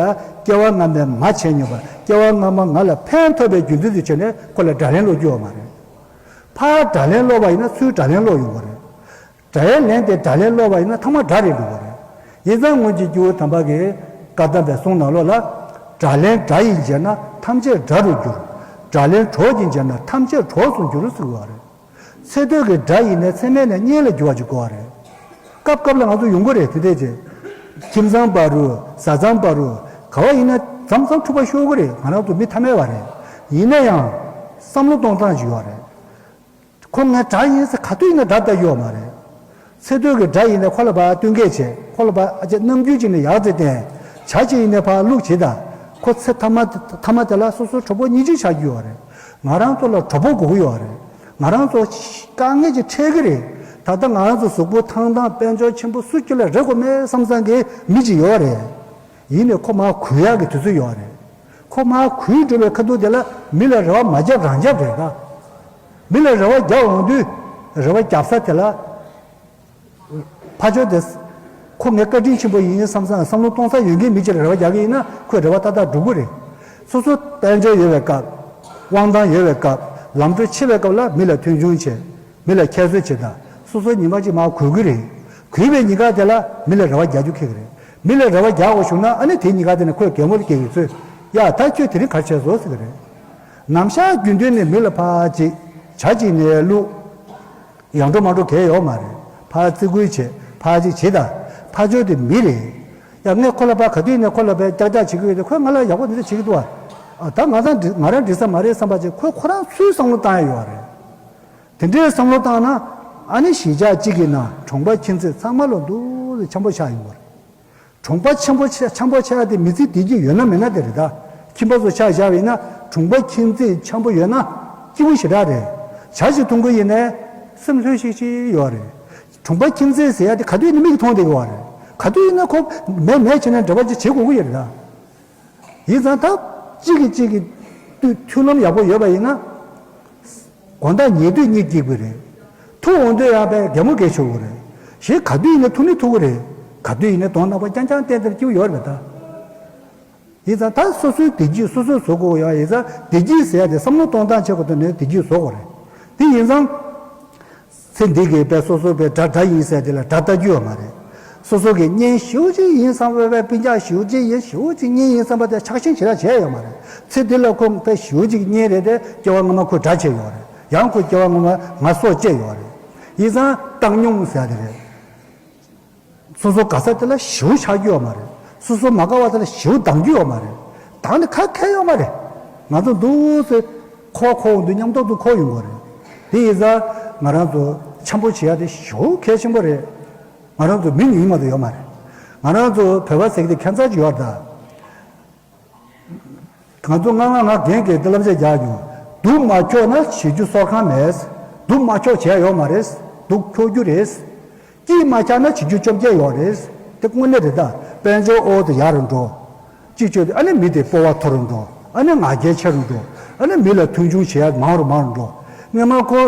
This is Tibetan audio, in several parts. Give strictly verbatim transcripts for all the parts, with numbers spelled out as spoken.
ལ་སྐྱེ་བ་སྔ་མའི་མ་བྱས་མྱོང་བ། སྐྱེ་བ་སྔ་མ་ང་ལ་ཕན་ཐོགས་པའི་རྒྱུ་མཚན་དུ་བྱས་ནས་ཁོ་ལ་དགྲ་ལན་སློག་རྒྱུ་ཡོད་མ་རེད། ཕར་དགྲ་ལན་སློག་པ་ཡིན་ན་ཚུར་དགྲ་ལན་སློག་ཡོང་གི་རེད། དགྲ་ཡི་ལན་དེ་དགྲ་ལན་སློག་པ་ཡིན་ན་ཐ་མ་དགྲ་རེད་འགྲོ་གི་རེད། ཡིན་ཙང་སྔོན་གྱི་སྐྱེས་བུ་དམ་པ་གིས་བཀའ་གདམས་པའི་གསུང་ནང་ལོགས་ལ། དགྲ་ལན་དགྲ་ཡིས་འཇལ་ན་ཐམས་ཅད་དགྲ་རུ་འགྱུར། དགྲ་ལན་གྲོགས་ཀྱིས་འཇལ་ན་ཐམས་ཅད་གྲོགས་སུ་འགྱུར་ཟེར་བ་རེད། ཚེ་སྟོད་ཀྱི་དགྲ་ཡིན་ནའི་ཚེ་སྨད་ནས་གཉེན་ལ་འགྱུར་བ་ཅིག་དགོས་པ་རེད། སྐབས་སྐབས་ལ་ང་ཚོ་ཡོང་གི་རེད་དེ་འདྲས་ཅིག་ཁྱིམ་ཚང་བར་རུ་བཟའ་ཚང་བར་རུ་ག་བ་ཡིན་ན་མཚམས་མཚམས་འཁྲུག་པ་ཤོར་གི་རེད། ང་རང་ཚོ་མི་ཐ་མལ་བ་རེད། ཡིན་ན་ཡང་བསམ་བློ་གཏོང་སྟངས་ཅིག་ཡོད་རེད། ཁོ་ངའི་དགྲ་ཡིན་ཟེར་ག་དུས་ཡིན་ན་དགྲ་ལྟ་ཡོད་མ་རེད། ཚེ་སྟོད་ཀྱི་དགྲ་ཡིན་ནའི་ཁོ་ལ་ཕར་བསྟུན་མཁས་བྱེད། ཁོ་ལ་ཕར་ཨ་ཅེ་རྣམ་འགྱུར་ཅིག་ནས་ཡག་ཙེ་བསྟན། བྱ་ཅིག་ཡིན་ནའི་ཕར་བླུག་བྱེད་དང་། ཁོ་ཚེ་ཐ་མ་ཐ་མ་དེ་ལ་སོ་སོ་གྲོགས་པོ་གཉིས་ཅིག་ཆགས་རྒྱུ་ཡོད་རེད། ང་རང་ཚོ་ལ་གྲོགས་པོ་དགོས་ཀྱི་ཡོད་རེད། ང་རང་ཚོ་དཀའ་ངལ་ཅིག་འཕྲད་ཀྱི་རེད། ད་ལྟ་ང་རང་ཚོ་གཟུགས་པོ་ཐང་ཐང་དཔལ་འབྱོར་ཆེན་པོ་སུ་ཁྱོད་ལ་རེ་དགོས་མེད་བསམ་བསམ་གྱི་མི་ཅིག་ཡོད་རེད། ཡིན་ནའི་ཁོ་མར་གུས་ཡག་གི་དུས་ཚོད་ཡོད་རེད། ཁོ་མར་གུས་འགྲོ་བའི་ཁ་ཐུག་དེ་ལ་མི་ལ་རེ་བ་མ་བརྒྱབ་རང་བརྒྱབ་རེད་ད། མི་ལ་རེ་བ་རྒྱག་འོང་དུས་རེ་བ་རྒྱབ་ས་དེ་ལ། ཕར་ཕྱོགས་དེ། ཁོ་ངའི་བཀའ་དྲིན་ཆེན་པོ་ཡིན་བསམ་བསམ་བསམ་བློ་གཏོང་ས་ཡོད་མཁན་མི་གཅིག་ལ་རེ་བ་རྒྱག་གི་ཡིན་ན་ཁོས་རེ་བ་ཏག་ཏག་འགྲུབ་ཀྱི་རེད། སོ་སོ་དཔལ་འབྱོར་ཡོད་པའི་སྐབས། དབང་ཐང་ཡོད་པའི་སྐབས། ལམ་འགྲོ་ཆེ་བའི་སྐབས་ལ་མི་ལ་མཐོང་ཆུང་བྱེད། མི་ལ་ཁྱད་གསོད་བྱེད་དང་། སོ་སོ་ཉི་མ་གཅིག་མར་གུས་ཀྱི་རེད། གུས་པའི་ཉིན་ཀ་དེ་ལ་མི་ལ་རེ་བ་རྒྱག་རྒྱུ་ཁེགས་ཀྱི་རེད། མི་ལ་རེ་བ་རྒྱག་དགོས་བྱུང་ན་ཨ་ནི་དེའི་ཉིན་ཀ་དེ་ནས་ཁོས་གད་མོ་སྐྱེ་གི་ཚོད། ཡ་ད་ཁྱོད་དེ་རིང་ག་རེ་བྱས་སོང་ཟེར་གི་རེད། ནམ་ཞག་རྒྱུན་དུ་ནས་མི་ལ་ཕར་ཅིག་བྱ་གཅིག་ནས་བླུག་ཡང་འགྲོ་མ་འགྲོ་གལ་ཡོད་མ་རེད། ཕར་བརྩི་བཀུར་བྱེད། ཕར་ཅིག་བྱེད་དང་། ཕར་ཕྱོགས་དེ་མི་རེད། ཡང་ངས་ཁོ་ལ་ཕར་ག་དུས་ནས་ཁོ་ལ་ཕར་ཀྱག་ཀྱག་བྱེད་ཀྱི་ཡོད་དེ་ཁོས་ང་ལ་ཡག་པོ་འདི་འདྲ་བྱེད་ཀྱི་འདུག་ཨ། ད་ང་ཚང་འགྲིག་ང་རང་འགྲིག་ས་མ་རེད་བསམ་པ་ཅིག་ཁོས་ཁོ་རང་ཚོའི་བསམ་བློ་བཏང་ཡ་ཡོད་རེད། དེ་འདྲའི་བསམ་བློ་བཏང་ན་ཨ་ནི་གཞིས་ཆགས་གཅིག་གི་ནང་གྲོང་པ་ཁྱིམ་མཚེས་ཚང་མ་ལོ་འདུག་སེ་འཆམ་པོ་ཆགས་ཡོང་བ་རེད། གྲོང་པ་འཆམ་པོ་ཆགས་འཆམ་པོ་ཆགས་ཡ་དེ་མི་ཚེ་བདེ་སྐྱིད་ཡོད་ན་མེད་ན་དེ་རེད་ད། ཁྱིམ་པ་ཚོ་ཆ་བཞག་པ་ཡིན་ན་གྲོང་པ་ཁྱིམ་མཚེས་འཆམ་པོ་ཡོད་ན་སྐྱིད་པོ་ཞེ་དྲག་རེད། ཇ་ཞིག་འཐུང་གི་ཡིན་ནའི་སེམས་ལྷོད་ཤིག་ཤིག་ཡོད་རེད། གྲོང་པ་ཁྱིམ་མཚེས་ཟེར་ཡ་དེ་ག་དུས་ཡིན་ན་མིག་གིས་མཐོང་བསྡད་ཀྱི་ཡོད་རེད། ག་དུས་ཡིན་ན་ཁོ་མེད་མེད་བྱས་ནས་འབྲེལ་བ་ཅིག་བྱེད་དགོས་ཀྱི་ཡོད་རེད་ད། ཡིན་ཙང་ད་གཅིག་གིས་གཅིག་གི་མཐུན་ལམ་ཡག་པོ་ཡོད་པ་ཡིན་ན། དགོང་དག་ཉལ་དུས་གཉིད་སྐྱིད་པོ་རེད། ཐུག་འོང་དུས་ཡང་པའི་གད་མོ་བགད་ཆོག་གི་རེད། གཞན་ག་དུས་ཡིན་ན་ཐུག་ནི་ཐུག་གི་རེད། ག་དུས་ཡིན་ན་གདོང་ནག་པོ་རྐྱང་རྐྱང་བསྟན་ཏེ་སྐྱིད་པོ་ཡོད་རེད་ད། ཡིན་ཙང་ད་སོ་སོའི་བདེ་སྐྱིད་སོ་སོས་བཟོ་དགོས་ཡ། ཡིན་ཙང་བདེ་སྐྱིད་ཟེར་ཡ་དེ་བསམ་བློ་གཏོང་སྟངས་བྱེད་དགོས་དོན་ནི་བདེ་སྐྱིད་བཟོ་དགོས་རེད། དེ་ཡིན་ཙང་། ཚེ་འདི་གི་དཔེ་སོ་སོ་དཔེ་དགྲ་དགྲ་ཡིན་ཟེར་དེ་ལ་དགྲ་ལྟ་རྒྱུ་ཡོད་མ་རེད། སོ་སོ་གི་གཉེན་ཞེ་པོ་ཅིག་ཡིན་བསམ་པའི་དཔེ་སྤུན་ཀྱག་ཞེ་པོ་ཅིག་ཡིན་ཞེ་པོ་ཅིག་གཉེན་ཡིན་བསམ་པ་དེ་ཆགས་ཞེན་ཞེ་དྲག་བྱས་ཡོད་མ་རེད། ཚེ་འདི་ལ་ཁོ་དཔེ་ཞེ་པོ་ཅིག་གཉེན་རེད་དེ་སྐྱེ་བ་སྔ་མ་ཁོས་དགྲ་བྱས་ཡོད་རེད། ཡང་ཁོས་སྐྱེ་བ་སྔ་མ་ང་སྲོག་བཅད་ཡོད་རེད། ཡིན་ཙང་བཏང་སྙོམས་ཟེར་དེ་རེད། སོ་སོ་དགའ་ས་དེ་ལ་ཞེ་པོ་ཆགས་རྒྱུ་ཡོད་མ་རེད། སོ་སོ་མ་དགའ་བ་དེ་ལ་ཞེ་པོ་སྡང་རྒྱུ་ཡོད་མ་རེད། སྡང་ནི་ག་གེ་ཡོད་མ་རེད། ང་ཚོ་འདུག་སེ་ཁོ་ཁོ་འོང་དུས་མཉམ་དུ་འདུག་ཁོ་ཡོང་གི་རེད། དེ་ཡིན་ཙང་ང་རང་ཚོ་འཆམ་པོ་བྱེད་ཡ་དེ་ཞེ་པོ་གལ་ཆེན་པོ་རེད། ང་རང་ཚོ་མི་ཉུང་མ་གཏོགས་ཡོད་མ་རེད། ང་རང་ཚོ་བོད་པ་ཟེར་གྱི་དེ་ཁྱད་མཚར་ཅིག་ཡོད་རེད་ད། ང་ཚོ་སྔ་སྔ་ང་རྒན་གྱིས་དེ་བསླབ་བྱ་རྒྱག་མྱོང་། སྡུག་མ་ཁྱོག་ན་བྱེད་རྒྱུ་གསོལ་ཁང་མེད། སྡུག་མ་ཁྱོག་བྱས་ཡོད་མ་རེད། སྡུག་ཁྱོག་རྒྱུ་རེད། སྐྱིད་མ་ཆགས་ན་བྱེད་རྒྱུ་བཅོ་བརྒྱད་ཡོད་རེད། དེ་དངོས་གནས་རེད་ད། དཔལ་འབྱོར་ཨོ་དེ་ཡར་འགྲོ། གཅིག་བཅོས་ཏེ་ཨ་ནི་མི་དེ་སྤོབས་པ་མཐོ་རུ་འགྲོ། ཨ་ནི་ང་རྒྱལ་ཆེ་རུ་འགྲོ། ཨ་ནི་མི་ལ་མཐོང་ཆུང་བྱེད་ཡ་མང་རུ་མང་རུ་འགྲོ། སྔོན་མ་ཁོ་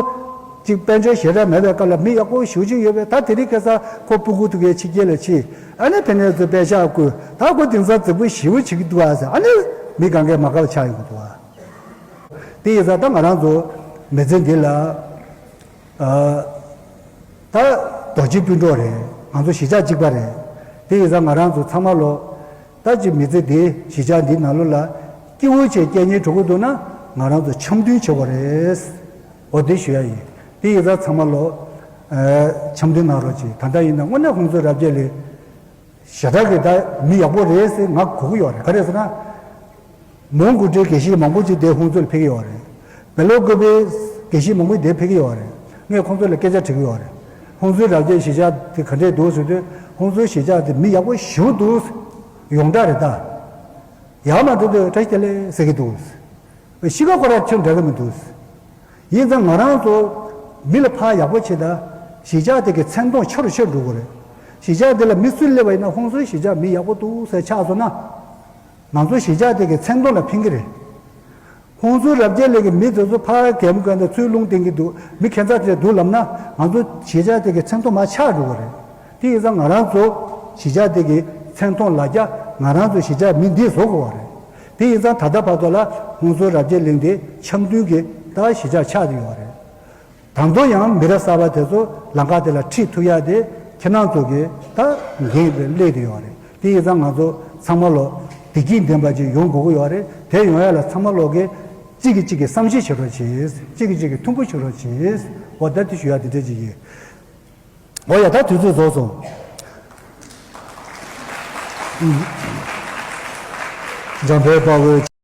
གཅིག་དཔལ་འབྱོར་ཞེ་དྲག་མེད་པའི་སྐབས་ལ་མི་ཡག་པོ་ཞེ་པོ་ཅིག་ཡོད་པས། ད་དེ་རིང་ཁ་སང་ཁོ་སྤུ་གུ་དེ་གའི་ཕྱི་རྒྱལ་ལ་ཕྱིན། ཨ་ནི་ཕ་ནས་ཚུར་པད་ཤག་བསྐུར། ད་ཁོ་དེང་སང་རྫིག་པོ་ཞེ་པོ་བྱེད་ཀྱི་འདུག་ཨ་ཟེར། ཨ་ནི་མི་གང་གས་མ་དགའ་བ་ཆགས་ཡོང་གི་འདུག་ཨ། དེ་ཡིན་ཙང་ད་ང་རང་ཚོ་མི་ཚེ་འདི་ལ། ཨ། ད་རྡོ་རྗེ་སྤུན་གྲོགས་རེད། ང་ཚོ་གཞིས་ཆགས་གཅིག་པ་རེད། དེ་ཡིན་ཙང་ང་རང་ཚོ་ཚང་མ་ལོ། ད་ཅིག་མི་ཚེ་འདི་གཞིས་ཆགས་འདི་ནང་ལོགས་ལ་སྐྱིད་པོ་བྱས་སྐྱེལ་སྙིང་བྲོ་གི་འདུག་ན་ང་རང་ཚོ་འཆམ་མཐུན་བྱེད་དགོས་རེད། འོ་དེ་ཞུ་ཡ་ཡིན། དེ་ཡིན་ཙང་ཚང་མ་ལོ། ཨ། འཆམ་མཐུན་གནང་རོགས་གྱིས། ད་ལྟ་ཡིན་ན་དངོས་གནས་ཁོང་ཚོ་རབ་རྒྱས་ལས། ཞེ་དྲག་གི་ད་མི་ཡག་པོ་རེད་ཟེར་ང་གོ་གི་ཡོད་རེད། ག་རེ་ཟེར་ན། མོན་གྷོ་གྲས་དགེ་བཤེས་མང་པོ་ཅིག་དེ་ཧུན་སུར་ཕེབས་ཀྱི་ཡོད་རེད། བྷེལ་ལོ་ཀོ་པེ་དགེ་བཤེས་མང་པོ་དེ་ཕེབས་ཀྱི་ཡོད་རེད། ངས་ཁོང་ཚོ་ལ་སྐད་ཆ་དྲིས་ཀྱི་ཡོད་རེད། ཧུན་སུར་རབ་རྒྱས་གཞིས་ཆགས་དེ་ག་འདྲས་འདུག་ཟེར་དུས་ཧུན་སུར་གཞིས་ཆགས་དེ་མི་ཡག་པོ་ཞེ་པོ་འདུག་ཡོངས་གྲགས་རེད་ད། ཡག་མ་འདུག་དུས་བཀྲ་ཤིས་བདེ་ལེགས་ཟེར་གྱི་འདུག་གཤིས་ཀ་ཁོ་རང་ཁྱོན་འདྲ་གི་མི་འདུག་ཡིན་ཙང་ང་རང་ཚོ་མི་ལ་ཕར་ཡག་པོ་བྱེད་ད། གཞིས་ཆགས་དེ་གི་མཚན་མཐོང་ཆེ་རུ་ཆེ་རུ་འགྲོ་གི་རེད། གཞིས་ཆགས་དེ་ལ་མི་སུ་སླེབས་པ་ཡིན་ན་ཧུན་སུར་གཞིས་ཆགས་མི་ཡག་པོ་འདུག་ཟེར་ཆགས་སོང་ན། ང་ཚོ་གཞིས་ཆགས་དེ་གི་མཚན་མཐོང་ལ་ཕན་གི་རེད། ཧུན་སུར་རབ་རྒྱས་ལས་ཀྱི་མི་དེ་ཚོ་ཕར་གད་མོ་བགད་ད་ཚུར་རླུང་བསྟན་གྱི་འདུག་མི་ཁྱད་མཚར་དེ་འདུག་ལབ་ན་ང་ཚོ་གཞིས་ཆགས་དེ་གི་མཚན་མཐོང་མར་ཆག་འགྲོ་གི་རེད། དེ་ཡིན་ཙང་ང་རང་ཚོ་གཞིས་ཆགས་དེ་གི་མཚན་མཐོང་ལ་རྒྱ་ ང་རང་ཚོ་གཞིས་ཆགས་མི་འདིས་བཟོ་དགོས་པ་རེད། དེ་ཡིན་ཙང་ད་ལྟ་བར་དུ་ལ་ཧུན་སུར་རབ་རྒྱས་གླིང་དེ་འཆམ་མཐུན་གྱི་ད་གཞིས་ཆགས་ཆགས་བསྡད་ཡོད་རེད། ད་དུང་ཡང་མི་རབས་གསར་པ་དེ་ཚོ་ལམ་ཁ་དེ་ལ་ཁྲིད་ཐུབ་ཡག་དེ་ཁྱེད་རང་ཚོ་གི་ད་འགན་དེ་སླེབས་བསྡད་ཡོད་རེད། དེ་ཡིན་ཙང་ང་ཚོ་ཚང་མ་ལོ་བདེ་སྐྱིད་ལྡན་པ་ཅིག་ཡོང་དགོས་ཀྱི་ཡོད་རེད། དེ་ཡོང་ཡག་ལ་ཚང་མ་ལོ་གི་གཅིག་གིས་གཅིག་གི་བསམ་ཤེས་བྱེད་རོགས་གྱིས། གཅིག་གིས་གཅིག་གི་མཐུན་པོ་བྱེད་རོགས་གྱིས། འོ་ད་དེ་ཞུ་ཡག་དེ་འདྲ་ཅིག་ཡིན། འོ་ཡ། ད་དུས་ཚོད་རྫོགས་སོང་། འཇམ་དཔལ་དཔའ་བོས།